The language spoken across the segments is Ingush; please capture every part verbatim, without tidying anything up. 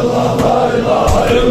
اللهم صل على محمد وعلى آل محمد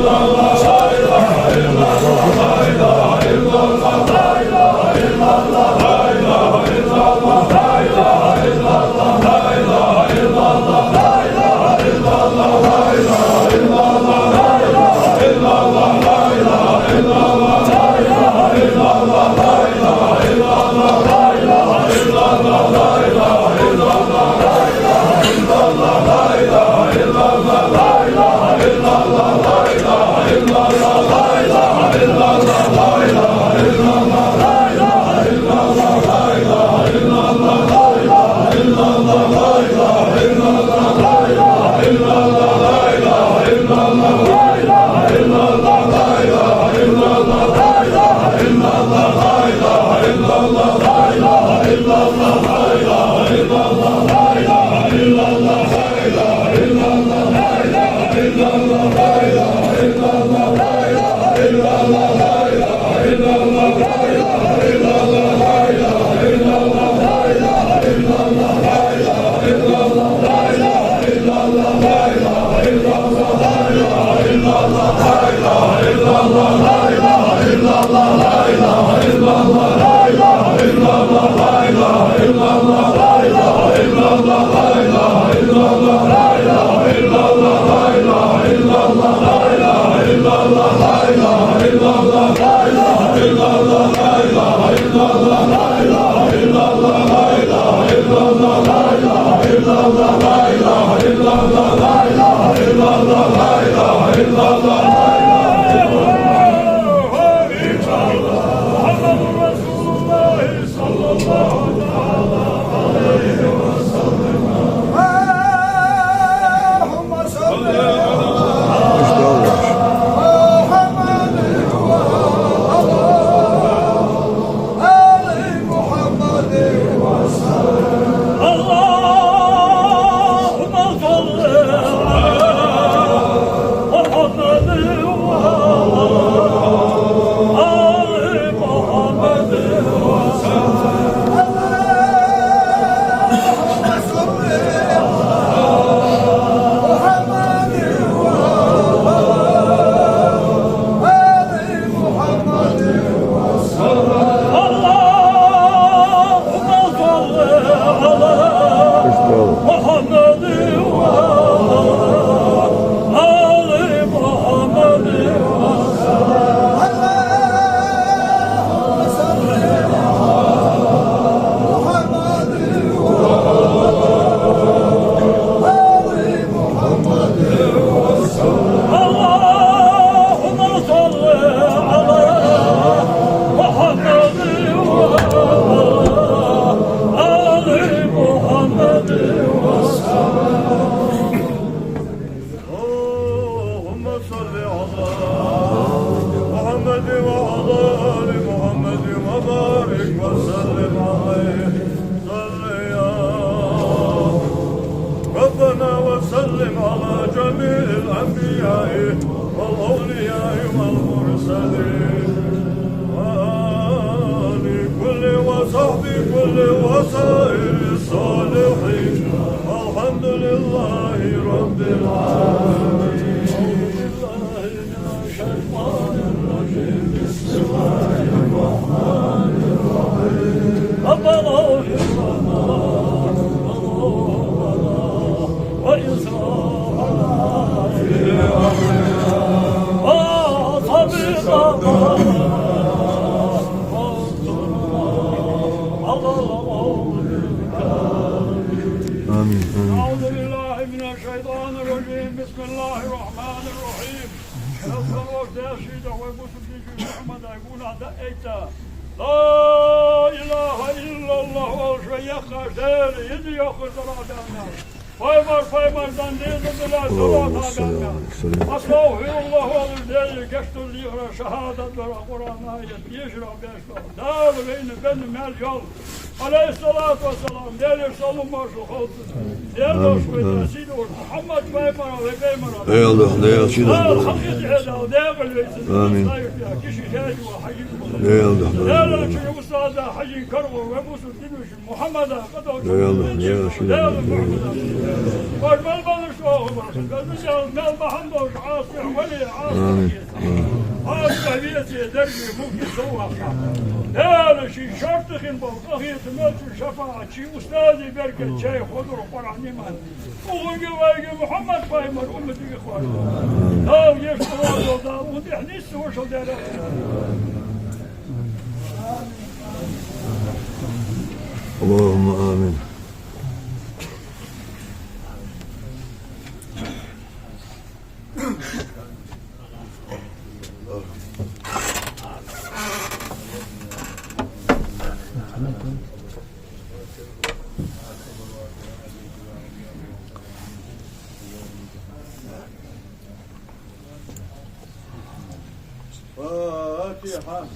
وسلم. اللهم صل على محمد وعلى آل محمد وسلم. اللهم صل على محمد وعلى آل محمد وسلم. اللهم صل على محمد وعلى آل محمد وسلم. اللهم صل على محمد وعلى آل محمد وسلم. اللهم صل على محمد وعلى آل محمد وبارك وسلم عليه. صل يا ربنا وسلم على جميع الأنبياء والأولياء والمرسلين وآل كل وصحبه كل وسائر الصالحين. والحمد لله رب العالمين. ربنا اغفر لنا ذنوبنا وإسرافنا في أمرنا وثبت أقدامنا وانصرنا على القوم الكافرين. آمين، آمين. أعوذ بالله من الشيطان الرجيم. بسم الله الرحمن الرحيم. Алхьамдулиллахӏ, деши да вай бусалба динчу Мухьаммада гунахь даийта. لا إله إلا الله оалаш вай яххаш Дела, йиъ йоххар дара баьнна. Пайхамар, пайхамар дан деза дала салат баьнна. أستغفر الله оалаш Даьла гешт долаш дехар, шахӀадат дар, Къуръан аят дешар беш ба. Дала вайна бенна маьл йолда. Ӏалайхи ссалату вассалам, Даьлера салам-моаршал хилда цунна. Даьла дош вай, Даьла сий долаш, Мухьаммад пайхамара, вай пайхамара. Даьла, Даьла, ший Даьла, Даьла, хьакъ из хье Даьла, Даьла вай цунна. Амин. Киши хьежа ва хьажи. Даьла, Даьла, Даьла, Даьла, ший устаза хьажи карагӀо, вай бусалба дина веший Мухьаммада къа долаш. Даьла, Даьла, ший Даьла, Даьла, Даьла. Ваш мел балаш оаха бахаш, ваш мел бахьан долаш Ӏасий, вали Ӏасий. Амин. Ӏасий веций даржий мугий совгӀат. Даьла, ший шортта хинна бола къахетам мел чу шафаӀат, ший устазий беркат, ший худур Къуръан иман. Укхунга вайга Мухьаммад пайхамар умматага хваш. Дала еш къоадал, Дала ун тӀехь нийсса вошал дера. اللهم آمين. فاتحة.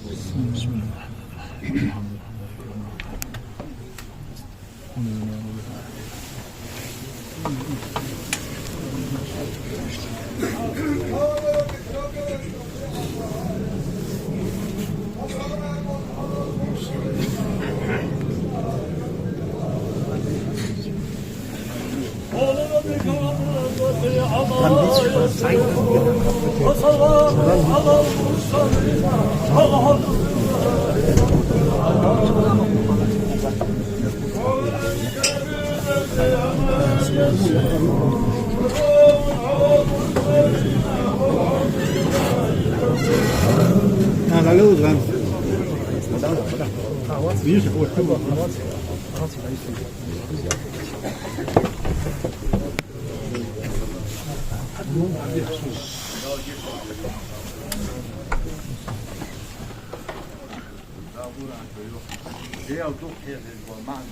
Даьла дукха хьехаш бола маӀан.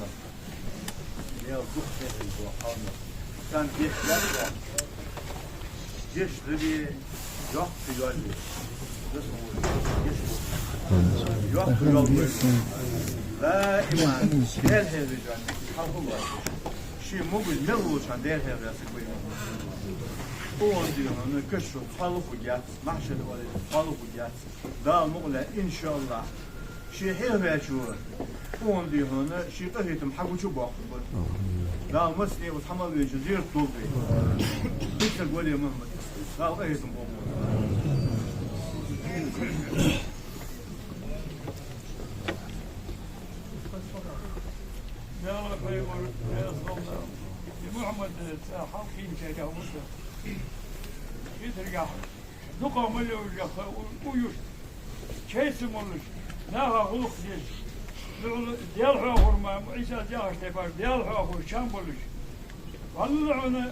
Даьла дукха хьехаш бола хьехам. Царна гешт лаьтта. Гешт лаьтта, йоккха йоалае. Гешт лаьтта. Йоккха йоалае. Даиман Даьла хьехаш хьалхалоацаш, ший могаш мел волча хана Даьла хьехаш саг вай. Укхун дийнахьа каша чу цхьа лув хургьяц, махьшар оалаш цхьа лув хургьяц. Дала мукъале, иншааллахӀ, ше хьехаваьчо укхун дийнахьа ший къахетам хьагучабоаккхаргба. Дала массане а ва хӀама везача зерат долда вай. Дика саг вале Мухьаммад, Дала къахетам болба. Даьла пайхамар, Даьла салам, Мухьаммад цӀи хьалкхийначарех ва со. Хетаргахьа, дукха ма левжа, ха, у, у юш. Чай ца молаш, наха гӀулакх деш, дуьхьал Даьла хьоахавар ма, Ӏийса яхаш тайпара, Даьла хьоахавар чам болаш. Валлахьи,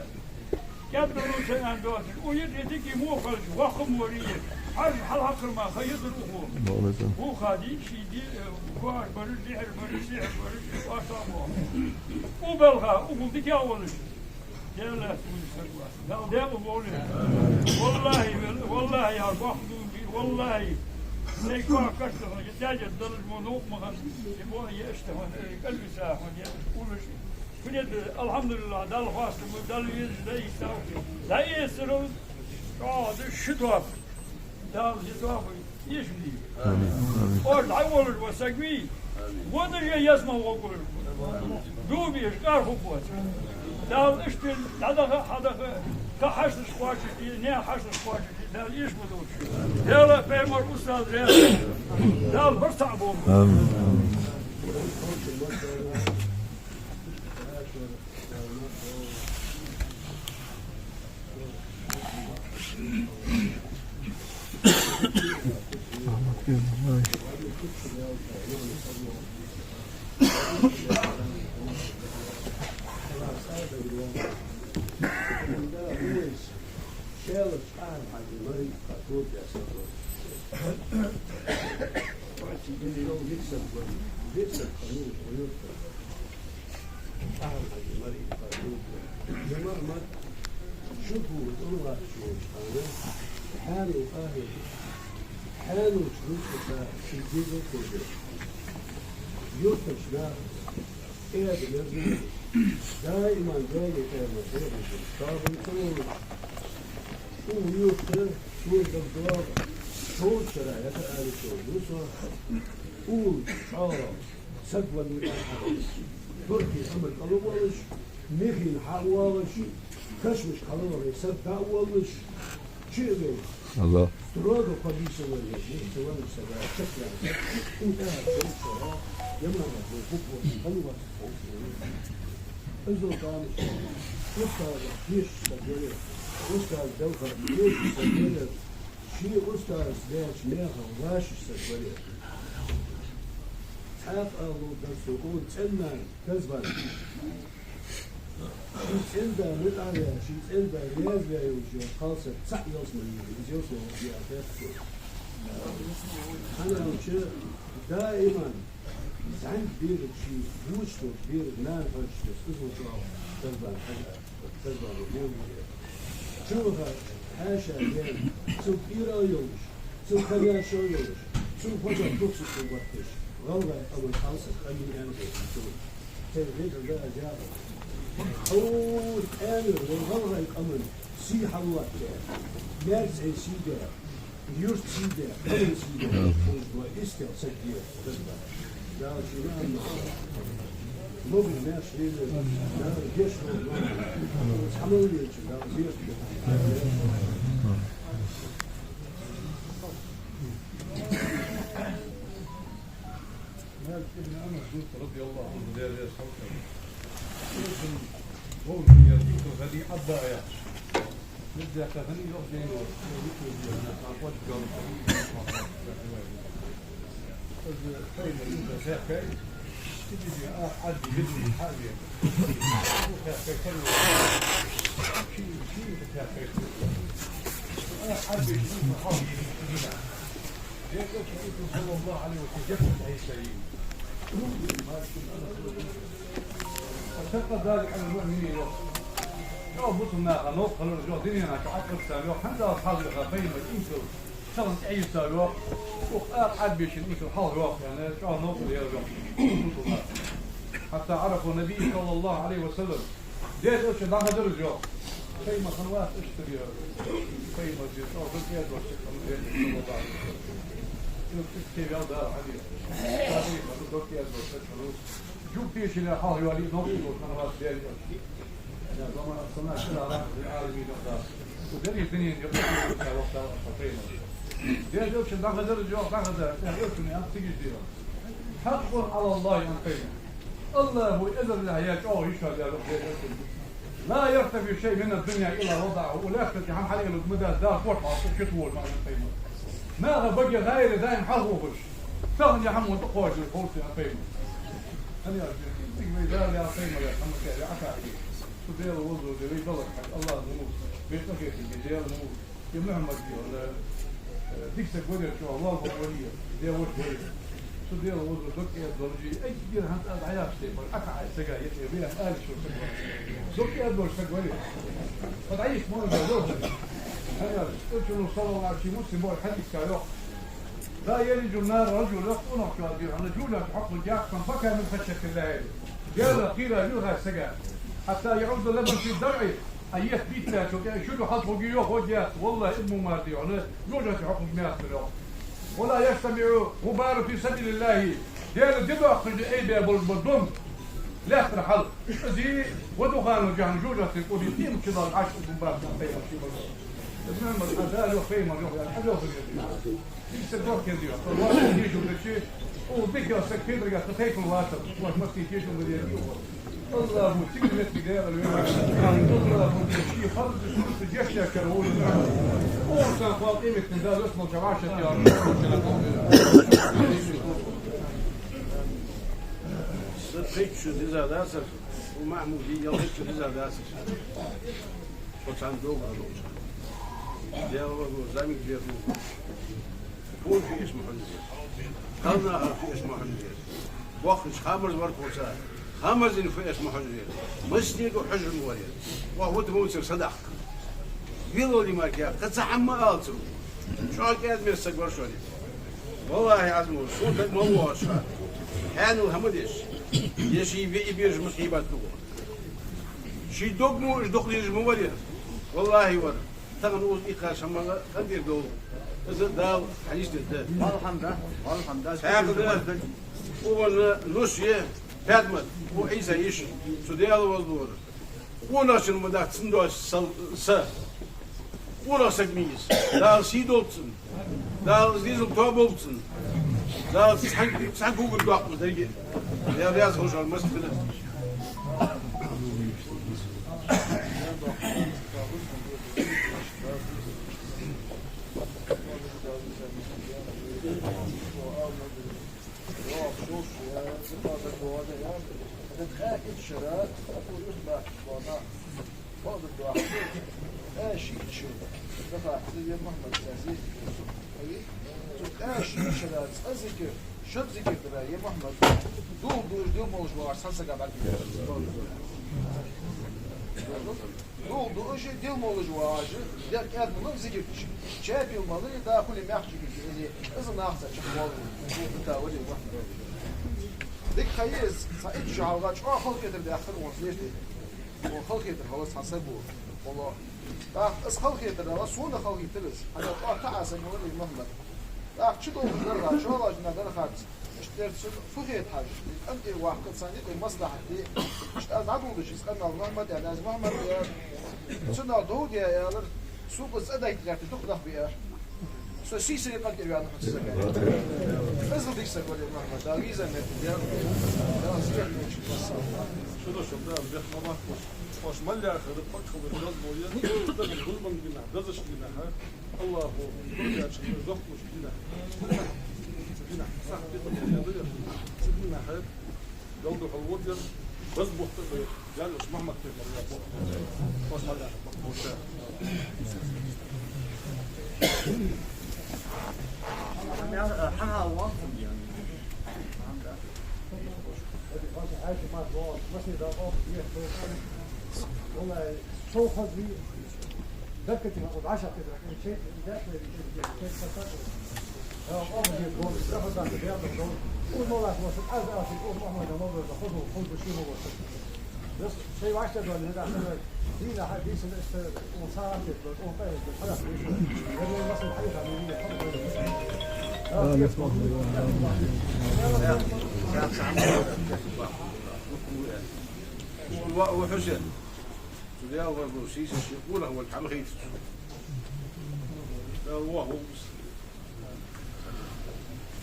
кӀаьддало ца аьнна доацаш, у йиъ дика мухалш, воккха морий, хьаржа хьалхьакхар ма ха йиъ дар ухо. Валлахьи. Вуха дийша, ший ди, э, коаш бараш, дехьар бараш, сехьар бараш, оаш тӀа мо. У балха, укхул дика волаш. Даьла лаьца вуйла саг ва. Дала декъа волва. ВаллахӀи, вал-, валлахӀи, я бахт дув, валлахӀи. Нек бахт кашта хан, я дяжа далаш мо новкъа ма хан, я мо, я иштта хан, я кӀалвиса хан, я улаш. Куьне да, алхьамдулиллахӀ, Далла хоастам ба, Далла везаш да, ийсав. Да эсарал, чӀоагӀа да, ши тоба. Дала ши тоба эшам дийла. Амин. Амин. Орда хьаволаш ва саг вий. Амин. Вон даже ясма вокулаш. Дуби эш къар хуббоц. Дала иштта дӀадаха, хьадаха, кхы хьашташ кхоачаш, и не хьашташ кхоачаш, Дала эш ма долаш. Даьла, пайхамар, устаз, Даьла. Дала барт цхьа болба. Амин. Амин. Шуко тӀом латташ волча хана, хьаьно къахьегаш, хьаьнача рузкъаца ший дезал кхоачаш, юххьанца наха кӀаьда мерза, даиман Даьла къаман тӀехьа бехаш, сабан ца волаш, улл юхатоха, цо дагадоагӀа, шовзткъа шера хӀаьта аьлча, вусо улл чӀоагӀа саг валлар хьа, туркий амал кӀал а волаш, михийна хьа а воалаш, кашамашка хьалвале саг дӀа а воалаш, чу а вена, Аллах. Строго по писанному, низ ца валлаш сага чакхъяьнна саг, укх тӀехьа шовзткъа шера ямамат вай букваш хьалвац ховш вале. Иззал тамаш, устазах тешаш саг вале, устаз белхах тешаш саг вале, ший устаза даьча мехах вашаш саг вале. Цхьаькха ала ловргдар сона, цӀен-нана деза вар. Ший цӀен-да мутӀахьа ваь, ший цӀен-да раьза ваь йолаш йола кхалсаг цаӀ ялсмале йолаш, из ялсмале ваха веза аьнна хет сона. ХӀана аьлча, даиман зӀамига берашка ший воча долча берага нана хьожаш, иззал чӀоагӀа деза вар хьажа. Чуваха хьаьша вена, цун пӀира а йолаш, цун ханаш а йолаш, цун хоза духсуш хургбатташ, гӀалгӀай къаман кхалсаг къамий аьнна хеташ цунна. Церан вежарий да аз яхар. Хьо къаьмира вай гӀалгӀай къаман сий хьаллоаттадаь, маьрцӀей сий даь, юрта сий даь, къаман сий даь, хоза дола истел саг де, деза вар. Дала ший наӀарга могаш-маьрша лелае, Дала гешт долда, цхьа мел велча, Дала зерат де. Малик ибн Анас, رضي الله عنه, Даьла раьза хилва цунна. Цун бовза яр, цун хадий Ӏабда яхаш. Мизза кхаьхана йоах жайно, из пайхамар юха сехкай, сибиди а Ӏарбий веза хьавена. Юха сехкай, кхаьхана, ший, ший юха сехкай. А Ӏарбий ший юха хьалха дина. Декъа чу Расул, صلى الله عليه وسلم, гешт хьийсай. فشق ذلك على المؤمنين, йоах. Йоах, бусалба наха новкъа хилар, йоах, дунен чу Ӏокхарца, йоах, хӀанз хьалха пайхамар инкал, шалан тӀехьийца, йоах. Укх а Ӏарбий шийна инкал хьалха, йоах, яьннай, чӀоагӀа новкъа лелар, йоах, бусалба наха. حتى عرفوا النبي صلى الله عليه وسلم. Даьла Элча дӀахазар из, йоах. Пайхамар хиннавац иштта, йоах. Пайхамар чӀоагӀа дукха кӀаьда волаш саг хиннав, Даьла Элча, صلى الله عليه وسلم. Из иштта кхеваьл Дала хьадийцар. Пайхамар дукха кӀаьда волаш саг хиннав. Жугтий шийна хьалха йоалае новкъа долаш хиннавац Даьла Элча. وما أرسلناك إلا رحمة للعالمين, йоах Дала. Цу деррига дунен юкъе вахта вахта пайхамар. Даьла Элча дӀахазар из, йоах, дӀахазар. Даьла Элчано аьннад цигача дийнахьа: حق على الله, аьннад пайхамара. АллахӀа эзарлехь яь чӀоагӀа йиш я, йоах Даьла Элчано. لا يرتفع شيء من الدنيا إلا وضعه, укх лаьттара тӀа хӀама хьалъайлургдац, Дала корта хьалха чу тӀа воалаш, аьннад пайхамара. Наха баге гӀайре даим хьалхавувлаш, тахан ер хӀама тӀакхоачаш ховш, аьннад пайхамара. ХӀана аьлча, цига вай Дала яь, пайхамара яь хӀама тӀехьа ваьӀа хьаийца. Цу Даьла вовзаш да вай, Далла хьажа, АллахӀ ма вий, вай къахетаме Даьла ма вий. Ер Мухьаммад, ер, э, дика саг вар ер, чӀоагӀа лоалахо вар ер, Даьла воша вар ер. Цу Даьла вовзаш дукха кӀаьда долаш, эггара хӀанз аз дӀаяхача тайпара, Ӏа кхы Ӏа сага, ер, ер, вай аьнна ала йиш йола саг вар ер. Дукха кӀаьда долаш саг вар ер. Ӏа дӀайийца мо вар ер. ХӀана аьлча, Элчано, صلى الله عليه وسلم, Муслима бола хьадис чу йоах: لا يلج النار رجل, йоах, къонахчоа, дий хьона, жожагӀате хьокхаргьяц, من بكى من خشية الله, Даьлах кхийрача юхаьрча сага. حتى يعود اللبن في الضرع, а етт бийцачул тӀехьагӀа шуьга хьалхагӀа йоах, хӀоттаяц, والله, ибн Ӏумар, дий хьона, жожагӀате хьокхаргьяц, йоах. ولا يجتمع الغبار في سبيل الله, Даьла ди доаккхаш да айбаь болаш бола дом лаьттара хьал, из, والدخان الجهنم, жожагӀатен кӀорига тӀема чу далла Ӏаш, ибн Ӏумар, пайхамара ший бакъо. Ибн Ӏумар, а Дала йоах, пайхамара йоах, яхаш, хьажал хургья. Из саг вахкенди, вахкенди, дийшал дичи, укх дика саг кхедарга тха тайпан вацар, ваш масти тешал ма дера. АллахӀа цига метте Даьла вера. АллахӀа ший фарз шуртӀа жештя кара вуна. Укх сан хвал имитин да дос молча вашат я. Ца тхайчу диза дацар, у Махьмуди ялхайчу диза дацар. Со царна догара долча. Даьла ваго, зӀамига бер ву. Фу фу эш ма хьожа веза. Кхалнахах фу эш ма хьожа веза. Боккхача хабарза вар кхоца. Хабарза фу эш ма хьожа веза. Масте а хьожа ма вар веза. Ваха вута вовцар садахка. Вилоли маркя, кхы цхьа хӀама ма алацар. ЧӀоагӀа кӀаьда-мерза саг вар шоана. ВаллахӀи-Ӏазим, сона тӀа мел воагӀаш ва. Хьанал хӀама деш. Е ший виъ бежа ма хьийбатталу. Ший дог мо уж дукха дезаш ма вар ер. ВаллахӀи вар. Тахан укхаза тӀакхача хӀаманга къинтӀера довла. Из Дала хьанийсдергда. Алхьамда, алхьамда. Цхьаькха да. Укхун нус я, Пятмат, укх Ӏийса йиша, цу Даьла валлора. Къонахчун ма дац цун дош сал-, са. Къонах саг ма йий из. Дала сий долда цунна. Дала из дезал тоаболба цунна. Дала цхьан, цхьан кулгага доаккхалба деррига. Даьла раьза хилва шоана массанена. Йоах, шоаш, э, цу тӀа дагадоагӀа, э, ткъаь итт шера, Ӏабдул-Юсуф баьхкача хана, бакъдерг доахк, ткъаь шийтта шера, даха, е Мухьаммад Саси, цу ткъаь шийтта шера цкъа зикар, шозза зикар дар, е Мухьаммад, дулх дувш, дил молаш воагӀаш цхьан сага бӀаргагуш. Дулх дувш, дил молаш воагӀаш, дегӀ кӀаьдмала зикар деш. Чапил мала, да хуле мехча зикар деш. Из, из нахаца чакхвоалаву. Дика ха я из, цхьа итт шу хьалха чӀоагӀа халахетар даьккхар укхун зерате. Укхун халахетар хилар цхьан саго. Валлахӏи. ТӀаккха из халахетар, сона халахетар из. ХӀана аьлча тӀаккха таӀа саг вар из Мухьаммад. ТӀаккха чу долхаш дар хац, чоалаш дина дар хац. Иштта дер цун фу хет хьажа? КӀантӀера ваккха царна тӀа маслахьат де. Иштта аз дӀадоладеш из къамаьл Мухьаммада аьнна, аз Мухьаммада аьлар. Цунах дов де аьлар, сога из цӀа дайта гӀерташ дукха нах биар. Со сийсара къантӀера ваьнна хьона цу сага. Из дика саг вар из Мухьаммад, Дала веза меттиг яр. Дала зехьа долча массахана. Шу да, шу да, бехк ма баккхалаш. Оаш мел яхар, пакхалар, дозбол я, даган гӀулбан дийнахьа, дезача дийнахьа, Аллахӏо дургача зохкуш дийнахьа. Цу дийнахьа сахьат дитта дийна да, цу дийнахьа Далла духьал водар, базбухта бе, Далла Мухьаммад пайхамар я боху. Оаш мел яхар, пакхалар. Хьан хьал ван? Ва, ва Хьусен. Цу Даьла гӀазот сийсара ший къонах вале хьа ма хийтта цо. Даьла ваху.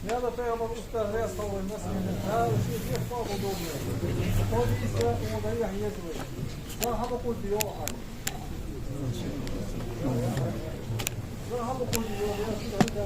Даьла пайхамар устагӀа раьза хилва вай массанена. Дала ший дехьа къоабал долда. Хьо дийца, хьо дайхьа еза вай. Сан хьа бакъо дий йоах хьа. Сан хьа бакъо дий йоах, я шу да.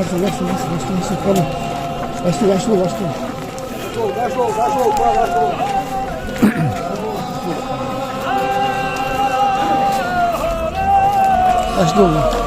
Вошел, вошел, вошел, вошел. Вошел, вошел, вошел, вошел. Вошел.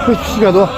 Пусть всегда.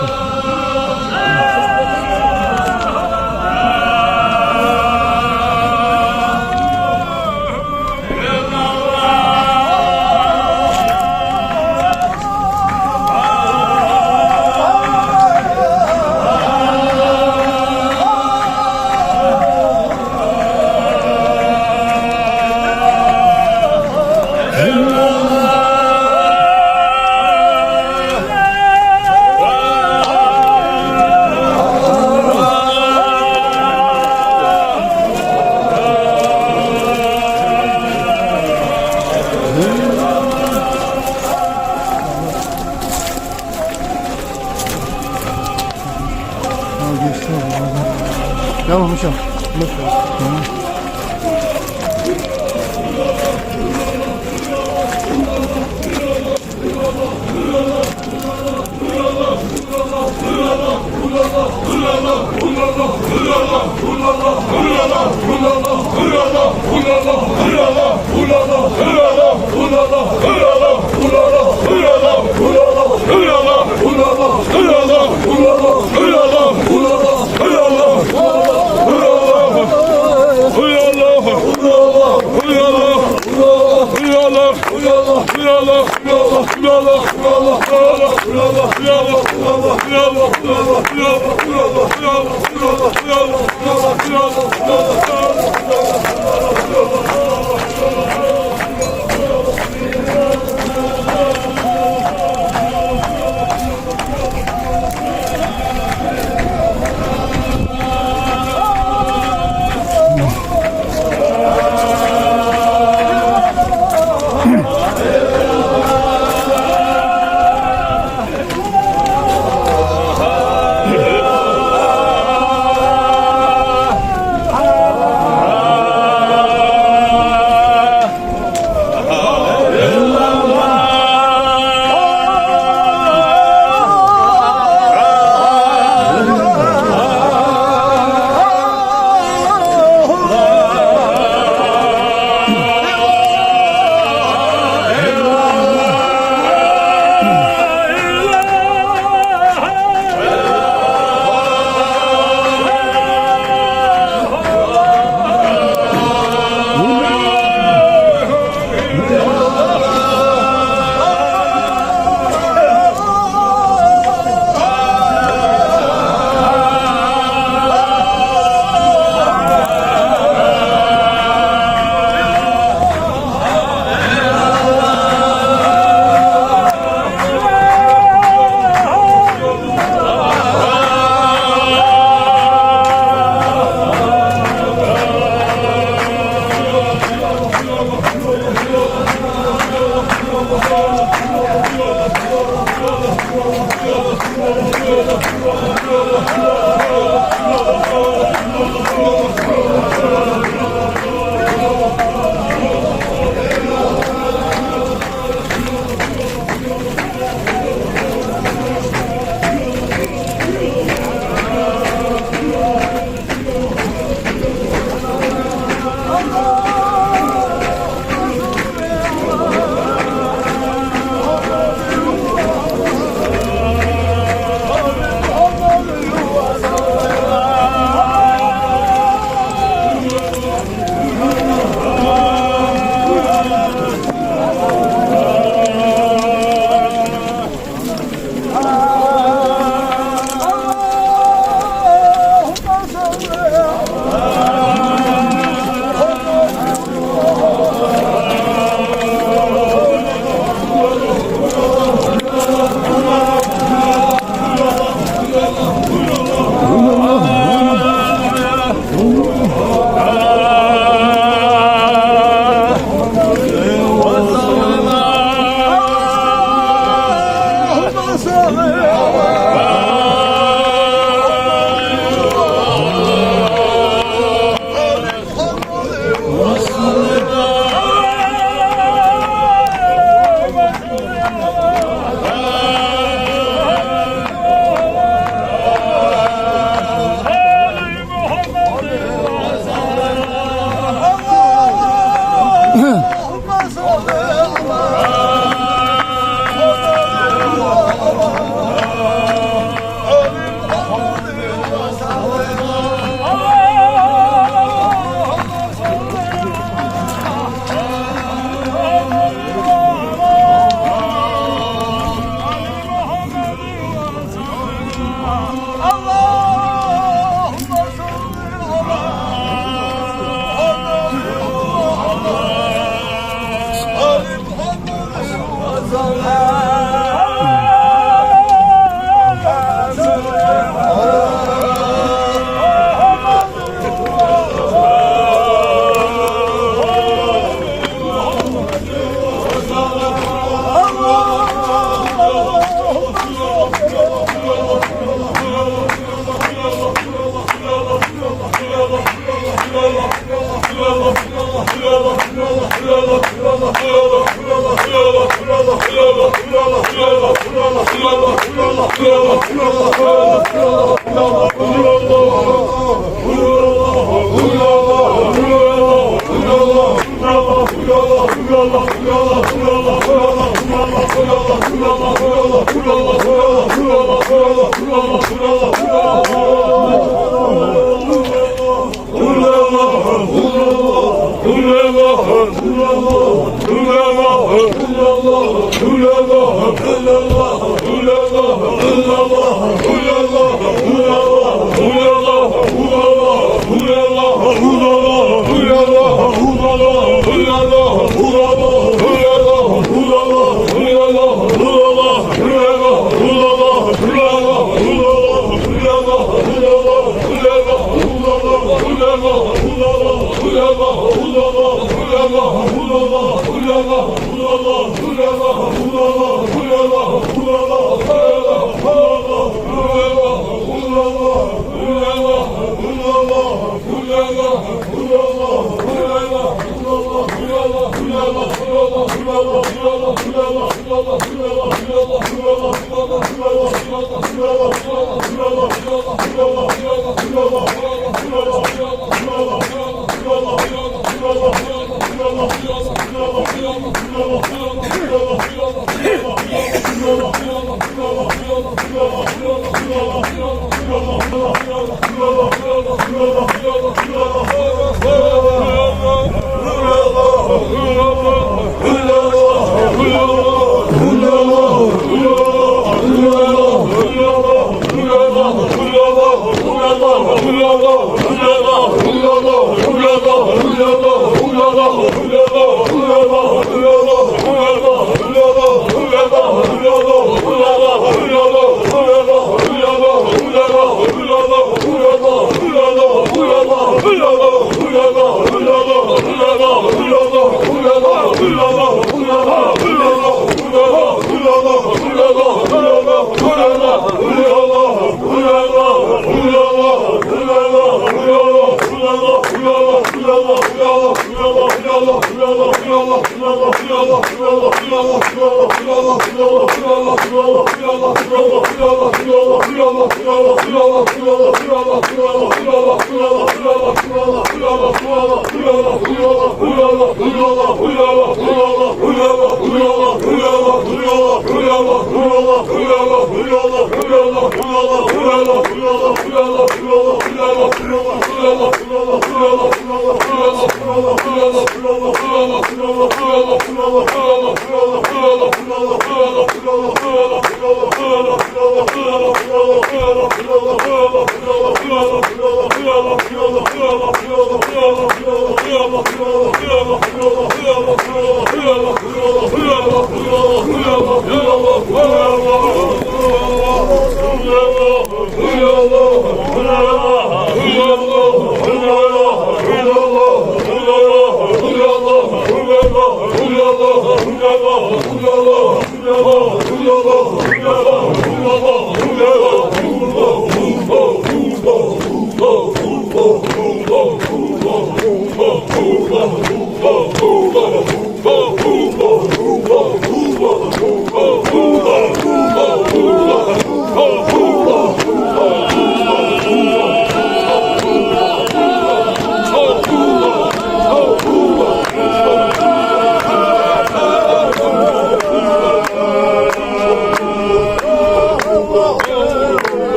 Tamam, Michel. Tamam.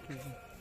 Кхы.